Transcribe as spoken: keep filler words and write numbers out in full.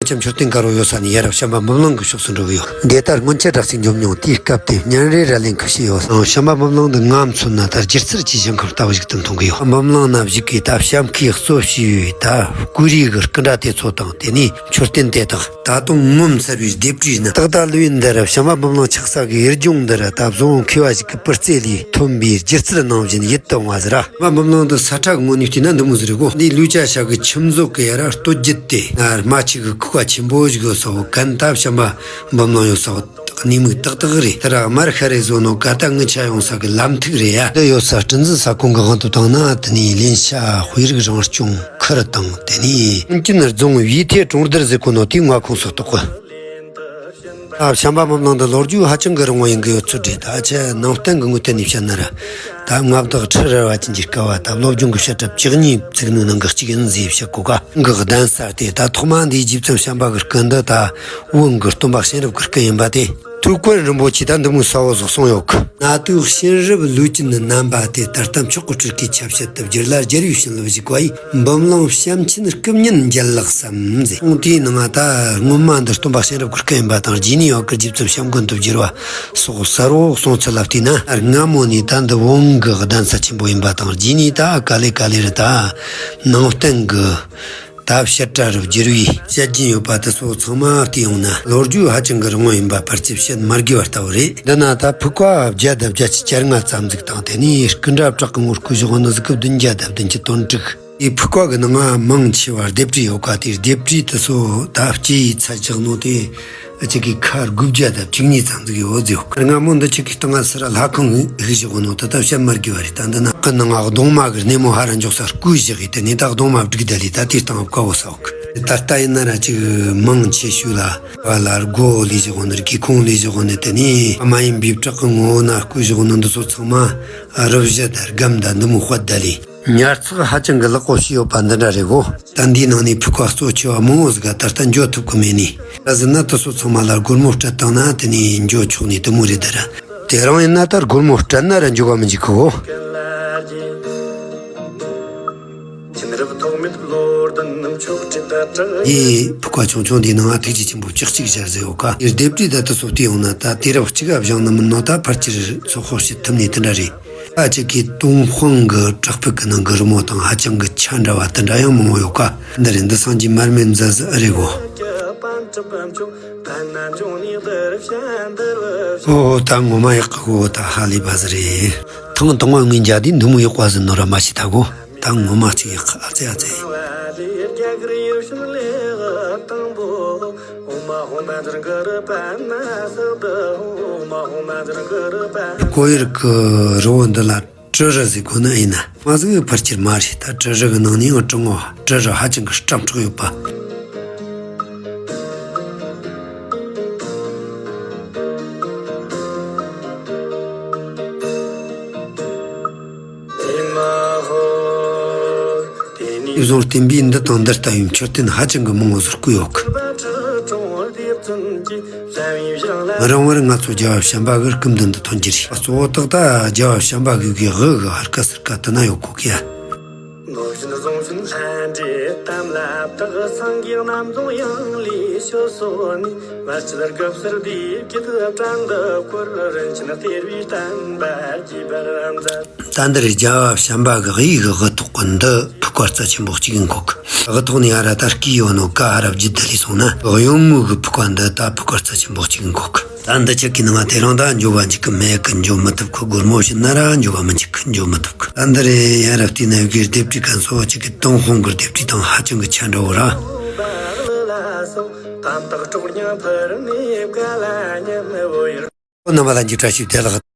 ཅམ་མཆོད་རྟེན་དཀར་པོ་ཡོད་ས་ནས་ཡར་བྱམས་པ་འབུམ་གླིང་གི་ཕྱོགས་སུ་འགྲོ་གི་ཡོད། འདི་ལྟར་སྔོན་ཆད་དྲག་ཅིག་འཇོམས་མྱོང་། དེའི་སྐབས་དེ་གཉན་རི་ར་ལེན་ཁུལ་ཞིག་ཡོད། བྱམས་པ་འབུམ་གླིང་འདི་ང་མཚོན་ན་ད་སྒྱུ་རྩལ་ཇེ་ཞན་ཁར་ལྟ་བུ་ཞིག་ཏུ་མཐོང་གི་ཡོད། འབུམ་གླིང་ན་བཞུགས་ཀྱི་ད་བྱམས་མཁས་གཙོ་བྱས་པའི་ད་སྐུ་རིས་ཀྱི་སྐུ་འདྲ་དེ་ཚོ་དང་། དེ་ནས་མཆོད་རྟེན་དེ་དག་ད་དུང་ངོ་མཚར་བའི་ལྡེབས་བྲིས་ནི། ཏག་ཏག་ལོའི་འདི་ར་བྱམས་པ་འབུམ་གླིང་ཆགས་ས་གི་གཡུལ་ལྗོངས་འདི་ར་ད་བཟོ་མཁས་པ་ཞིག་གི་པུར་རྩེ་ལས་ཐོན་པའི་སྒྱུ་རྩལ་ནང་བཞིན་ཡིད་དུ་འོང་བ་ཟེར་ར། བྱམས་པ་འབུམ་གླིང་འདི་ས་ཁྲ་གི་ངོས་ནས་བལྟས་ན་འདི་མོ་ཟིག་རེད་གོ། འདི་ལུས་ཅ་ཤ་གི་ཁྱིམ་བཟོ་གི་ཡ་ར་སྟོད་རྒྱུད་དེ་ན་རྨ་ཆུ་གི་ཁུག་པ་ཆེན་པོ་ཞིག་ཡོད་ས་བོ་གན། ད་བྱམས་པ་འབུམ་གླིང་ཡོད་ས་བོ་གནས་མིག་ཏག་ཏག་རེད། དེ་ར་དམར་ཤ་རེ་བཟོ་ནོ་ག་ད་ངི་ཆ་ཡོང་ས་གི་ལམ་ཐིག་རེད་ཡ། འདི་ཡོད་ས་སྤྲིན་ཟིལ་ས་ཁོངས་གི་དབང་དུ་བཏང་ན། དེ་ནས་ལེན་ཤ་དཔེ་རིག་རང་སྐྱོང་ཁུལ་དང་། དེ་ནས་ཀུན་རྫོང་བི་ཐེ་གྲོང་རྡལ་ཟེར་གོ་ནོ་དེའི་མངའ་ཁོངས་སུ་གཏོགས་གི། ད་བྱམས་པ་འབུམ་གླིང་འདི་ལོ་རྒྱུས་ཧ་ཅང་གི་རིང་བོ་ཡིན་གི་ཡོད་ཚུལ་རེད། ད་ཆ་ནང་བསྟན་གི་ངོས་ཐད་ནས་བཤད་ན་ར། ད་མངའ་བདག་ཁྲི་རལ་པ་ཅན་གྱི་སྐབས་བ་ད་བློ་སྦྱོང་གི་བཤད་གྲྭ་བཅུ་གཉིས་བཙུགས་ནོ་ནང་གི་གཅིག་ཡིན་ཟེར་བཤད་གོ་ག། གི་གདན་ས་དེ་ད་ཐོག་མ་འདིའི་རྗེ་བཙུན་བྱམས་པ་གི་སྐུ་འདི་ད་བོན་གི་སྟོན་པ་གཤེན་རབ་ཀྱི་སྐུ་ཡིན་པ་དེ། ཐུའུ་བཀྭན་རིན་པོ་ཆེ་ད་འདི་མོ་གསལ་བོ་བཟོ་སོང་ཡོད་གི། ན་དུས་གཤེན་རབ་ལུས་ཅན་རྣམ་པ་དེ་ད་ལྟ་མཆོག་གི་སྤྲུལ་སྐུའི་ཆ་བྱད་དུ་བསྒྱུར་ལ་རྒྱལ་བའི་བྱིན་རླབས་ཞུགས་པ་ཡིས། འབུམ་གླིང་བྱམས་ཆེན་སྐུ་བརྙན་མཇལ་ལགས་སམ་ཟེར། ཁོང་དེའི་ནང་ད་སྔོན་མ་འདི་སྟོན་པ་གཤེན་རབ་ཀྱི་སྐུ་ཡིན་པ་དང་། རྗེས་ནས་ཡང་བསྐུར་རྗེ་བཙུན་བྱམས་མགོན་དུ་བསྒྱུར་བ་སོགས་གསལ་བོ་གསུང་ཚུལ་ལ་བལྟས་ན། སྔ་མོ་ནས་ད་འདི་བོན་གྱི་གདན་ས་ཆེན་པོ་ཡིན་པ་དང་། རྗེས་ནས་ད་ག་ལེ་ག་ལེ་རུ་ད་ནང་བསྟན་གྱི་ད་བཤད་གྲྭ་རུ་བསྒྱུར་བའི་བཤད་རྒྱུན་ཡོད་པ་དེ་ཚོ་ཚང་མ་བལྟས་ཡོང་ན། ལོ་རྒྱུས་ཧ་ཅང་གི་རིང་བོ་ཡིན་པ་ཕལ་ཆེར་བཤད་མ་དགོས་པ་ལྟ་བུ་རེད། འདི་ན་ད་ཕུག་པ་བརྒྱ་དང་བརྒྱད་ཅུ་གྱ་ལྔ་ཙམ་ཟིག་དང་། དེ་ནས་སྐུ་འདྲ་བྲག་གི་ངོར་བརྐོས་བཞག་ནི་ཟིག་གི་བདུན་བརྒྱ་དང་བདུན་ཅུ་དོན་དྲུག་དེ་ཕུག་པ་གི་ནང་ང་མང་ཆེ་བ་ལྡེབས་བྲིས་ཡོད་ག། དེ་ལྡེབས་བྲིས་དེ་ཚོ་ད་སྐྱེས་ཡི་ཚད་བཞག་ནོ་དེ་ཨ་ཅིག་གི་ཁ་དགུ་བརྒྱ་དང་བཅུ་གཉིས་ཙམ་ཟིག་ཡོད་ཟེར། སྔ་མོ་འདི་ཅིག་གི་སྟེང་ང་སི་ར་ལྷ་ཁང་བཞག་ནོ་དེ་ད་བཤད་མ་དགོས་པ་རེད། ད་འདི་ན་གི་ནང་ང་གདུང་མ་གི་སྣེ་མོ་ཧ་ར་འཇོག་ས་བརྐོས་བཞག་གི། དེ་ནས་ད་གདུང་མ་བསྒྲིགས་ད་ལི་ད་དེ་སྟེང་བཀའ་བོ་ས་འོག་གི། ད་ལྟ་ཡིན་ན་ར་ཅིག་མང་ཆེ་ཤོས་ལ་བ་ལ་སྒོ་ལས་བཞག་ནི། སྒེའུ་ཁུང་ལས་བཞག་ནི། དེ་ནས་མ་ཡིན་པའི་བྲག་གི་ངོ་བོ་ན་བརྐོས་བཞག་ནི་འདི་ཚོ་ཚང་མ་རི་བཞི་དང་སྒམ་དང་འདི་མོ་དཔལ་ད་ལི། ཉར་ཚགས་ཧ་ཅང་གི་ལེགས་པོ་བྱས་ཡོད་པ་འདི་འདྲ་རེད་གོ། ད་འདིའི་ནང་ནས་ཕུག་པ་གཙོ་ཆེ་བ་མང་བོ་ཟིག་ག་ད་ལྟ་འགྱོ་ཐུབ་གི་མེད་ནི། ད་ཟེར་ན་དེ་ཚོ་ཚང་མ་ལ་སྒོར་མོ་སྤྲད་བཏང་ན་དེ་ནས་འགྱོ་ཆོག་ནི་དེ་མོ་རེད་ད་ར། དེ་རང་ཡིན་ན་ད་སྒོར་མོ་སྤྲད་ན་ར་འགྱོ་ག་མི་འཇུག་གི་གོ། ཡེ་ཕུག་པ་ཆུང་ཆུང་འདིའི་ནང་ང་ཐུགས་རྗེ་ཆེན་པོ་ལྕགས་གཅིག་བཞག་ཟེར་ཡོད་ཀ། ཡེ་ལྡེབས་བྲིས་ད་དེ་ཚོ་བལྟས་ཡོང་ན་ད་དུས་རབས་གཅིག་ག་བཞེངས་ནི་མིན་ནོ། ད་ཕལ་ཆེར་ཚོད་དཔག་བྱེད་ཐུབ་ནི་དེ་འདྲ་རེད། ད་ཅིག་གིས་ཏུན་ཧོང་གི་བྲག་ཕུག་གི་ནང་གི་རི་མོ་དང་ཧ་ཅང་གི་ཆ་འདྲ་བ་དེ་འདྲ་ཡང་མང་བོ་ཡོད་ཀ། འདི་རེད། འདི་སངས་རྒྱས་མར་མེ་མཛད་ཟིག་ཨེ་རེད་གོ། ཨོ་ད་ངོ་མ་ཡག་གི་གོ། ད་ཧ་ལས་པ་ཟིག་རེད། ཐེངས་དང་པོ་ངས་མཇལ་དུས་འདི་མོ་ཡག་པ་ཟིག་ནོ་ར་མ་ཤེས་ད་གོ། ད་ངོ་མ་གཅིག་ཡག་གི། ཨ་ཙེ་ཨ་ཙེ། ཀོ་ཡུར་གི་རི་བོ་འདི་ལ་གྲུ་རུ་ཟེར་གོ་ནི་ཡིན་ན་མ་ཟིག་ཕལ་ཆེར་མ་རེད། ད་གྲུ་རུ་གི་ནང་ནས་ཡང་གྲུ་ངོ་གྲུ་རུ་ཧ་ཅང་གི་སྐྲ་མཁྲེགས་ཡོད་པ། ཡིད་བཟུང་བརྟན་པའི་འདི་དང་འདི་ལྟ་བུའི་མཆོད་རྟེན་ཧ་ཅང་གི་མང་བོ་ཟིག་བརྐོས་ཡོད་གི། རིང་བར་ང་ཚོ་རྒྱལ་བ་བྱམས་པ་གི་སྐུ་མདུན་དུ་ཐོན་རྒྱུ་རེད། གཙོ་བོ་ཏག་ཏག་རྒྱལ་བ་བྱམས་པ་གི་གི་དབུ་གི་ཧར་ཀ་ཟུར་ཀ་དེ་ན་ཡོད་གོ་གི་ཡ། ནོར་བཞིན་བཟུང་བཞིན་ལྷ་འདྲེ་གཏམ་ལ་བདག་སངས་རྒྱས་རྣམ་རྫོང་ཡང་ལས་ཕྱི་སོ་ནས། མ་སྤྱད་སྐབས་སུ་བདེ་བགྱིད་བྲན་དུ་བཀོལ། རིན་ཆེན་གཏེར་བའི་བསྟན་པ་རྒྱས་པར་མཛད། ད་འདིར་རྒྱལ་བ་བྱམས་པ་གི་དབུའི་གི་དབུ་ཐོག་གི་འདི་ཕུག་པ་རྩ་ཆེན་པོ་གཅིག་ཡིན་གོ་གི། དབུ་ཐོག་ནས་ཨ་ར་ད་སྐུའི་ཡོད་ནོ་ཀ་ཧ་ར་བརྒྱུད་ད་ལས་སོང་ན་གཡོན་ངོས་གི་ཕུག་པ་འདི་ད་ཕུག་པ་རྩ་ཆེན་པོ་གཅིག་ཡིན་གོ་གི། ད་འདི་ཆ་གི་ནང་དེ་རིང་ད་འགྱོ་བ་འཇུག་གི་མེད་གི། འགྱོ་མི་ཐུབ་གི། སྒོར་མོ་བྱིན་ན་ར་འགྱོ་བ་མི་འཇུག་གི། འགྱོ་མི་ཐུབ་གི། ད་འདི་རེད། ཡ་རབས་དེ་ནས་གི་ལྡེབས་བྲིས་གན་སོ་གཅིག་གི་ཏུན་ཧོང་གི་ལྡེབས་བྲིས་དང་ཧ་ཅང་གི་ཆ་འདྲ་བོ་ར། རྣམ་པ་ལ་འཇིགས་སྐྲག་ཞིག་བདེ་ལེགས།